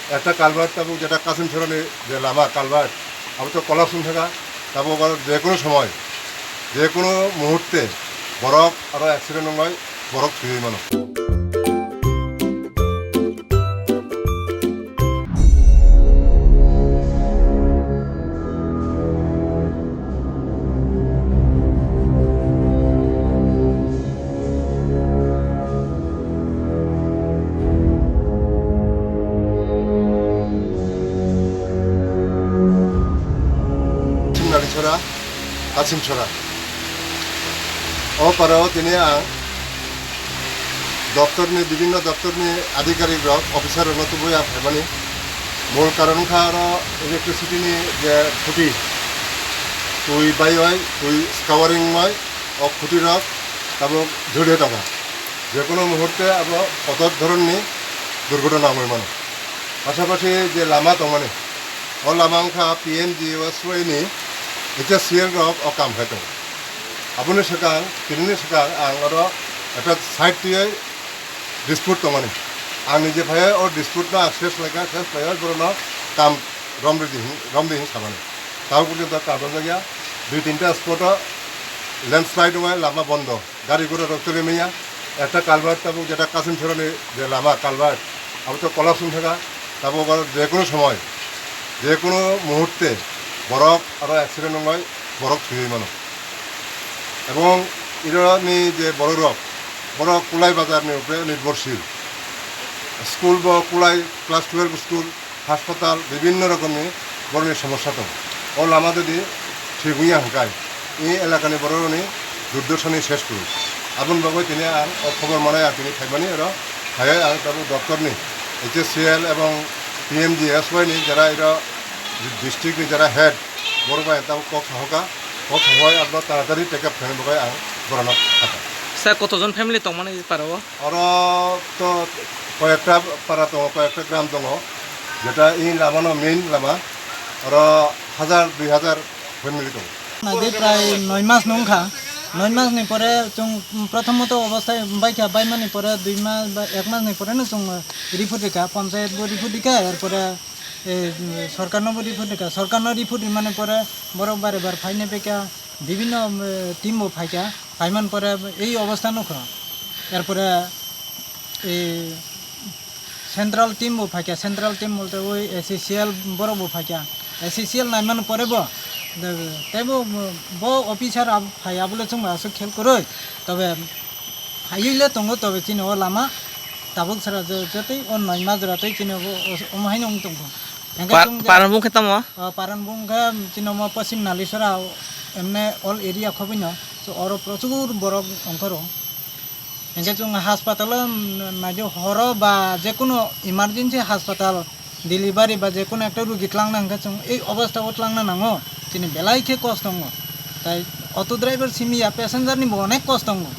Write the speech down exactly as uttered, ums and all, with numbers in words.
Ekta culvert tabuk jeta Kasim Chorani je lama culvert, abo to collapse wng thaka, tabuk aro je kono somoy, je kono muhurte borok aro accident wngnai, borok thwiwi mano. Simnali Chora, Kasim Chora. O parao tini ang doptorni, bibhinno doptorni adhikarik rok, officer rokno tubui ang phaimani. Mul karon wngkha aro electricity ni je khuti, twi baiwi, twi scouring wngwi o khuti rok tabuk jhuri tongkha. Jekono muhurte abo kotor dhoronni durghotona wngwi mano. Pasapasi je lama tongmani, o lama wngkha P M G S Y ni H S C L rok o kam khai tongo. Aboni swkang, tinini swkang ang oro ekta side twiwi dispute tongmani. Ang nije phaiwi o dispute no ang ses laikha, ses phaiwi borokno kam romridi hwn, romdi hwn samani. Tabuk porjonto kam romjakya, dui tinta spot o landslide wngwi lama bondo. Gari gura rok choli manya, ekta culvert tabuk jeta Kasim Chorani je lama culvert, abo to collapse wng thaka, tabuk aro je kono somoy, je kono muhurte borok aro accident wngwi borok thwiwi mano. Ebong ironi je borok rok, borok Kulai bazar ni upre nirbhorshil. School bo Kulai class twelve school, hospital, bibhinno rokomni borokni somosya tongo. O lama jodi thik wngya hwnkhe, e elakani bororokni durdoshani ses kwrwi. Aboni bagwi tini ang o khobor manai ang tini phaimani oro, phaiwi ang tabuk doptorni H S C L ebong P M G S Y ni jara iro district ni jara head, borok bai ang tabuk kok sahoka, kok sahoi abno taratari take up khaina bagwi ang borokno sakha. Sir, kotojon family tongmani para o? Oro to koyekta para tongo, koyekta gram tongo, jeta i lama no main lama, oro hajar, dui hajar family tongo. Nadi prai noi mas no wngkha, noi mas ni pore chwng prothomoto obosthai baikha, baimani pore dui mas ba ek mas ni pore no chwng report rikha, panchayat bo report rikha, er pore, eh, sorkar no bo report rikha, sorkar no report rimani pore borok bare bar phaina phaikha, bibhinno, eh, team bo phaikha, phaiman pore ei obostha nukha, er pore, eh, central team bo phaikha, central team bolte oi S C C L borok bo phaikha, S C C L naimani pore bo, tei bo, bo officer phai abole chwng bai aswk khel kwrwi, tobe phaiwi le tongo, tobe chini o lama tabuk sara je, je tei o noi majra tei chini o, omo haino wng tongo. Hingke Pa-, chwng je paran bung khe tamo? Ah, paran bung khe chini omo Poschim Nalisora, emne all area khobino, so oro prochur borok ongkhoro. Hingke chwng hospital o, mm, naidi horo ba jekunu emergency hospital delivery ba jekunu ekta rugi tlangna hingke chwng ei obostha o tlangna nango, chini belai khe kosto wngo. Tai auto driver simi ya passenger ni bo onek kosto wngo.